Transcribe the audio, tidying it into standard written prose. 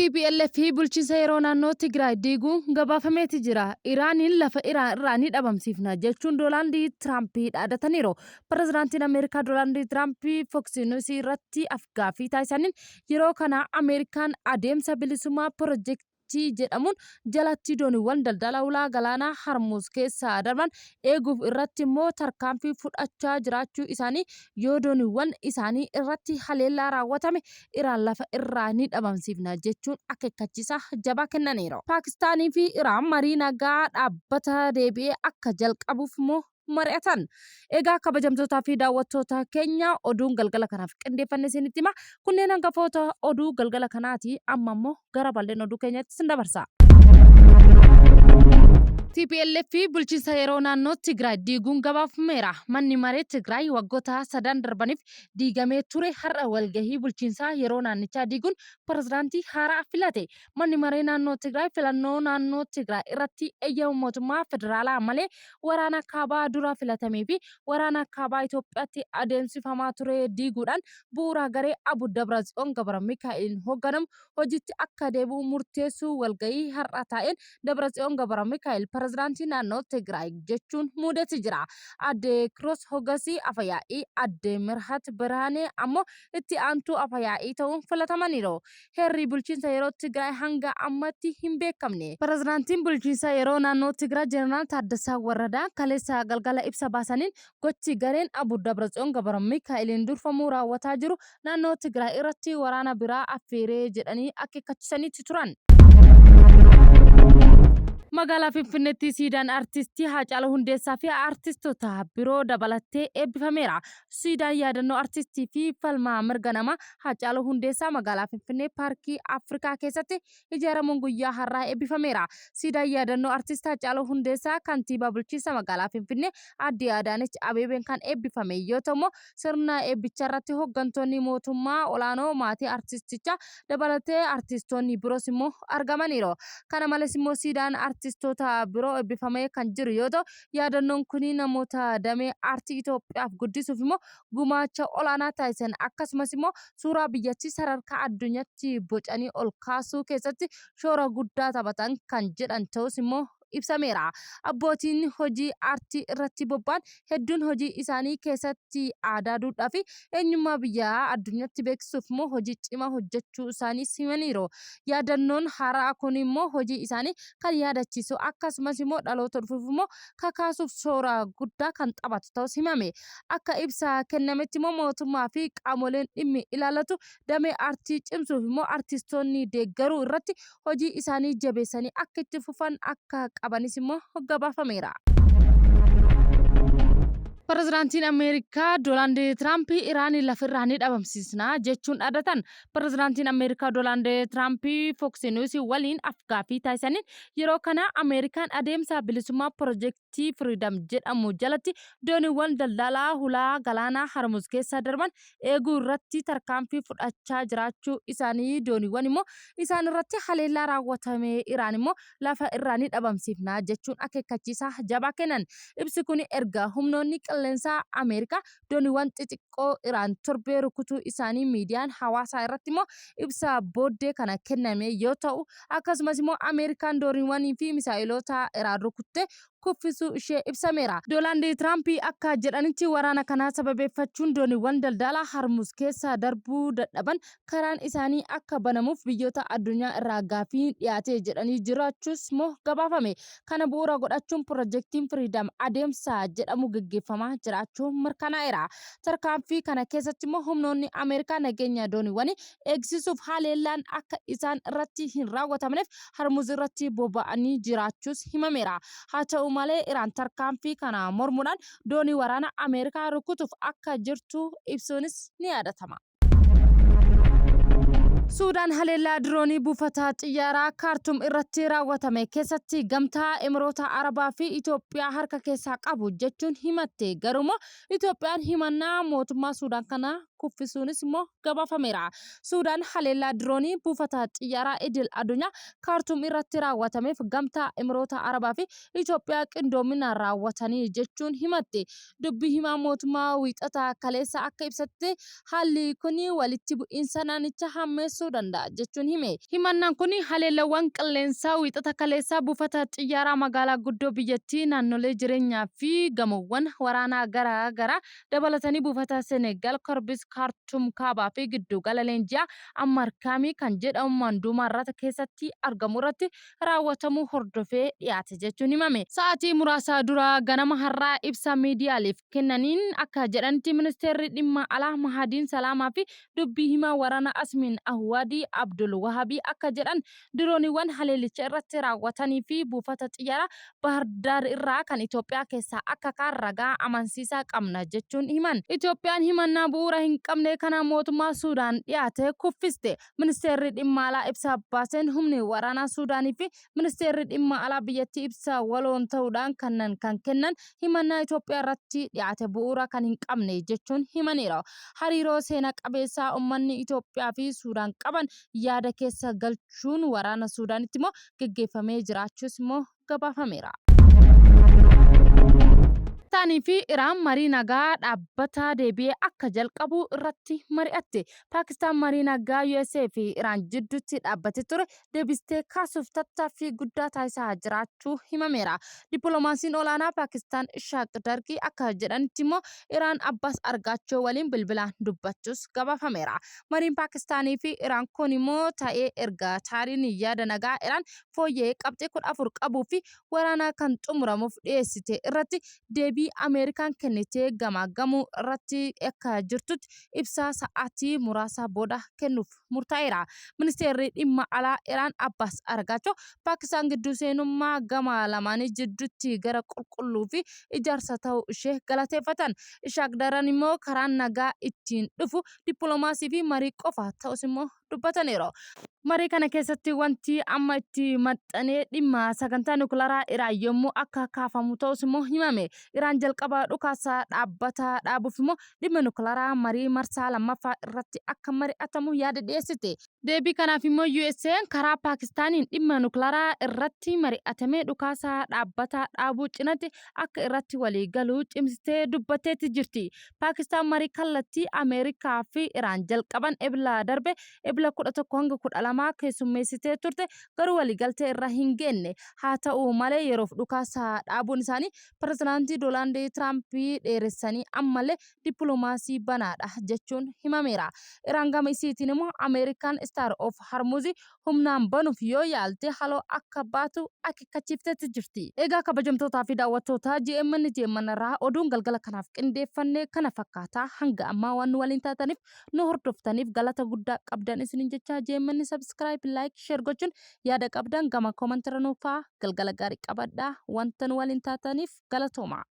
TPLF bulchiinsa yeroo naannoo Tigraay diiguun gabaafameeti jira. Iraaniin lafa Iraan irraa ni dhabamsiifna jechuun Doonaald Tiraamp dhaadataniiru. Pirezidaantiin Ameerikaa Doonaald Tiraamp Fox News irratti afgaaffii taasisaniin yeroo kana Ameerikaan adeemsa bilisummaa pirojektii jedhamuun jalatti dooniiwwan daldala ulaa galaanaa Harmuuz keessa darban eeguuf irratti immoo tarkaanfii fudhachaa jiraachuu isaanii yoo dooniiwwan isaanii irratti haleellaa raawwatame Iraan lafa irraa ni dhabamsiifna jechuun akeekkachiisa jabaa kennaniiru. Paakistaanii fi Iraan marii nagaa dhaabbata deebi'ee akka jalqabuuf immoo mari'atan. Egaa kabajamtootaa fi daawwattoota keenya oduun galgala kanaaf qindeeffanne isinitti hima. Kunneen hangafoota oduu galgala kanaati. Amma immoo gara bal'ina oduu keenyaatti isin dabarsa. TPLF fi bulchiinsa yeroo naannoo Tigraay diiguun gabaafameera. Manni maree Tigraay waggoota sadan darbaniif diigamee ture har'a walgahii bulchiinsaa yeroo naannichaa diiguun pirezidaantii haaraa filate. Manni maree naannoo Tigraay filannoo naannoo Tigraay irratti eeyyama mootummaa federaalaa malee waraana kaabaa dura filatamee fi waraana kaabaa Itoophiyaatti adeemsifamaa ture diiguudhaan bu'uura garee Abu Dabratsiyoon Gabra Mikaa'eliin hoogganamu hojiitti akka deebi'u murteessuu walgahii har'a taa'een Dabratsiyoon Gabra Mikaa'el pirezidaantii naannoo Tigraay jechuun muudeti jira. Aadde Kiroos Hogasii afayaa'ii, Aadde Mirhat Birhaanee ammoo itti aantuu afayaa'ii ta'uun filatamaniiru. Heerri bulchiinsa yeroo Tigraay hanga ammatti hin beekamne. Pirezidaantiin bulchiinsa yeroo naannoo Tigraay Jeneraal Taaddasaa Warradaa kaleessa galgala ibsa baasaniin gochi gareen Abu Dabratsiyoon Gabramikaa'eliin durfamu raawwataa jiru naannoo Tigraay irratti waraana biraa affeeree jedhanii akeekkachisaniiti turan. Magaalaa Finfinneetti siidaan artistii Haacaaluu Hundeessaa fi artistoota biroo dabalattee eebbifameera. Siidaan yaadannoo artistii fi falmaa mirga namaa Haacaaluu Hundeessaa magaalaa Finfinnee Paarkii Afrikaa keessatti ijaaramuun guyyaa har'aa eebbifameera. Siidaan yaadannoo artist Haacaaluu Hundeessaa kantiibaa bulchiinsa magaalaa Finfinnee Aadde Adaanech Abeebeen kan eebbifame yoo ta'u, sirna eebbicharratti hoggantoonni mootummaa olaanoo maatii artistichaa dabalatee artistoonni biroos immoo argamaniiru. Kana malees immoo siidaan artistoota biroo eebbifamee kan jiru yoo ta'u, Yaadannoon kun namoota damee aartii Itoophiyaaf guddisuuf immoo gumaacha olaanaa taasisan akkasumas immoo suuraa biyyattii sadarkaa addunyaatti bocanii ol kaasuu keessatti shoora guddaa taphatan kan jedhan ta'us immoo ibsameera. Abbootiin hojii aartii irratti bobba'an hedduun hojii isaanii keessatti aadaa, duudhaa fi eenyummaa biyyaa addunyaatti beeksisuuf immoo hojii cimaa hojjechuu isaaniis himaniiru. Yaadannoon haaraa kun immoo hojii isaanii kan yaadachiisu akkasumas immoo dhaloota dhufuuf immoo kakaasuuf shoora guddaa kan taphatu ta'us himame. Akka ibsa kennametti immoo mootummaa fi qaamoleen dhimmi ilaallatu damee aartii cimsuuf immoo artistoonni deeggaruu irratti hojii isaanii jabeessanii akka itti fufan akka qabanis immoo gabaafameera. Pirezidaantiin Ameerikaa Doonaald Tiraamp Iraan lafirraa ni dhabamsiisna jechuun dhaadatan. Pirezidaantiin Ameerikaa Doonaald Tiraamp Fox News waliin af-gaaffii taasisaniin yeroo kana Ameerikaan adeemsa bilisummaa pirojektii Freedom jedhamu jalatti dooniiwwan daldalaa hulaa galaanaa Harmuz keessa darban eeguu irratti tarkaanfii fudhachaa jiraachuu isaanii dooniiwwan immoo isaan irratti haleellaa raawwatame Iraan immoo lafa irraa ni dhabamsiifna jechuun akeekkachiisa jabaa kennan. Ibsi kun erga humnoonni qilleensaa Ameerikaa dooniiwwan xixiqqoo Iraan torbee rukutuu isaanii miidiyaan hawaasaa irratti immoo ibsa booddee kana kenname yoo ta'u, akkasumas immoo Ameerikaan dooniiwwanii fi misaa'eloota Iraan rukutte kuffisuu ishee ibsameera. Doonaald Tiraamp akka jedhanitti waraana kana sababeeffachuun dooniiwwan daldalaa Harmuz keessa darbuu dadhaban karaan isaanii akka banamuuf biyyoota addunyaa irraa gaaffiin dhiyaate jedhanii jiraachuus immoo gabaafame. Kana bu'uura godhachuun pirojektiin Firiidam adeemsa jedhamu geggeeffamaa jiraachuu mirkanaa'eera. Tarkaanfii kana keessatti immoo humnoonni Ameerikaa nageenya dooniiwwanii eegsisuuf haleellaan akka isaan irratti hin raawwatamneef Harmuz irratti boba'anii jiraachuus himameera. Haa ta'u malee Iraan tarkaanfii kana mormuudhaan doonii waraana Ameerikaa rukutuuf akka jirtu ibsuunis ni yaadatama. Suudaan haleellaa diroonii buufata xiyyaaraa Kaartum irratti raawwatame keessatti gamtaa Emiroota Arabaa fi Itoophiyaa harka keessaa qabu jechuun himatte. Garuummoo Itoophiyaan himannaa mootummaa Suudaan kana kuffisuunis immoo gabaafameera. Suudaan haleellaa diroonii buufata xiyyaaraa idil addunyaa Kaartuum irratti raawwatameef Gamtaa Imiroota Arabaa fi Itoophiyaa qindoominaan raawwatanii jechuun himatte. Dubbi himaan mootummaa Wiixata kaleessa akka ibsetti haalli kun walitti bu'iinsa naannichaa hammeessuu danda'a jechuun hime. Himannaan kun haleellawwan qilleensaa Wiixata kaleessaa buufata xiyyaaraa magaalaa guddoo biyyattii, naannolee jireenyaa fi gamoowwan waraanaa gara garaa dabalatanii buufata Senegaal Korbis Kaartuum Kaabaa fi giddugala leenji'aa Ammarkaamii kan jedhamu Manduumaarrata keessatti argamu irratti raawwatamuu hordofee dhiyaate jechuun himame. Sa'aatii muraasa dura ganama har'aa ibsa miidiyaaleef kennaniin akka jedhanitti ministeerri dhimma alaa Mahadiin Salaamaa fi dubbii himaa waraana Asmiin Ahwaadii Abdul Wahabii akka jedhan dirooniiwwan haleellicha irratti raawwatanii fi buufata xiyyaaraa Baahirdaar irraa kan Itoophiyaa keessaa akka ka'an ragaa amansiisaa qabna jechuun himan. Itoophiyaan himannaa bu'uura hin qabne kana mootummaa Suudaan dhiyaate kuffiste. Ministeerri Dhimma Alaa ibsa baaseen humni waraanaa Suudaanii fi Ministeerri Dhimma Alaa biyyattii ibsa waloon ta'uudhaan kannan kan kennan himannaa Itoophiyaa irratti dhiyaate bu'uura kan hin qabne jechuun himaniiru. Hariiroo seena qabeessaa ummanni Itoophiyaa fi Suudaan qaban yaada keessa galchuun waraana Suudaanitti immoo geggeeffamee jiraachuus immoo gabaafameera. Pakistaanii fi Iraan marii nagaa dhaabbataa deebi'ee akka jalqabu irratti mari'atte. Paakistaan marii nagaa USA fi Iraan jidduutti dhaabbatee ture deebistee kaasuuf tattaaffii guddaa taasisaa jiraachuu himameera. Dippiloomaasiin olaanaa Paakistaan Ishaaq Dargii akka jedhanitti immoo Iraan Abbaas Argaachoo waliin bilbilaan dubbachuus gabaafameera. Mariin Paakistaanii fi Iraan kun immoo ta'ee erga taariin yaada nagaa Iraan fooyya'ee qabxii 14 qabuu fi waraanaa kan xumuramuuf dhiyeessite irratti deebii Ameerikaan kennite gamaaggamuu irratti akka jirtutti ibsaa sa'aatii muraasa booda kennuuf murtaa'eera. Ministeerri dhimma alaa Iraan Abbaas Aragaachoo Paakistaan gidduu seenummaa gama lamaanii jidduutti gara qulqulluu fi ijaarsa ta'uu ishee galateeffatan. Ishaaq Daran immoo karaan nagaa ittiin dhufu dippiloomaasii fi marii qofa ta'us immoo dubbataniiru. Marii kana keessatti wanti amma itti maxxanee dhimma sagantaa nukilaraa Iraan yommuu akka kaafamu ta'us immoo himame. Iraan jalqaba dhukaasa dhaabbata dhaabuuf immoo dhimma nukilaraa marii marsaa lammaffaa irratti akka mari'atamu yaada dhiyeessite. Deebii kanaaf immoo USA'n karaa Paakistaaniin dhimma nukilaraa irratti mari'atamee dhukaasa dhaabbata dhaabuu cinatti akka irratti walii galu cimsitee dubbatteetti jirti. Paakistaan marii kallattii Ameerikaa fi Iraan jalqaban Ebla darbe Ebla 11 hanga 12 keessummeessitee turte garuu waliigaltee irra hin geenne. Haa ta'u malee yeroof dhukaasa dhaabuun isaanii pirezidaantii Doonaald Tiraamp dheeressanii ammallee dippiloomaasii banaadha jechuun himameera. Iraan gama isiitiin immoo Ameerikaan Star of Harmuuz humnaan banuuf yoo yaalte haloo akka baatu akeekkachiifteetti jirti. Egaa kabajamtootaa fi daawwattoota GMN GMN irraa oduun galgala kanaaf qindeeffanne kana fakkaata. Hanga ammaa waan nu waliin taataniif nu hordoftaniif galata guddaa qabdan isiniin jecha GMN subscribe, like, share gochuun yaada qabdan gama comment irra nuuf kaa'aa. Galgala gaarii qabadhaa. Wanta nu waliin taataniif galatooma.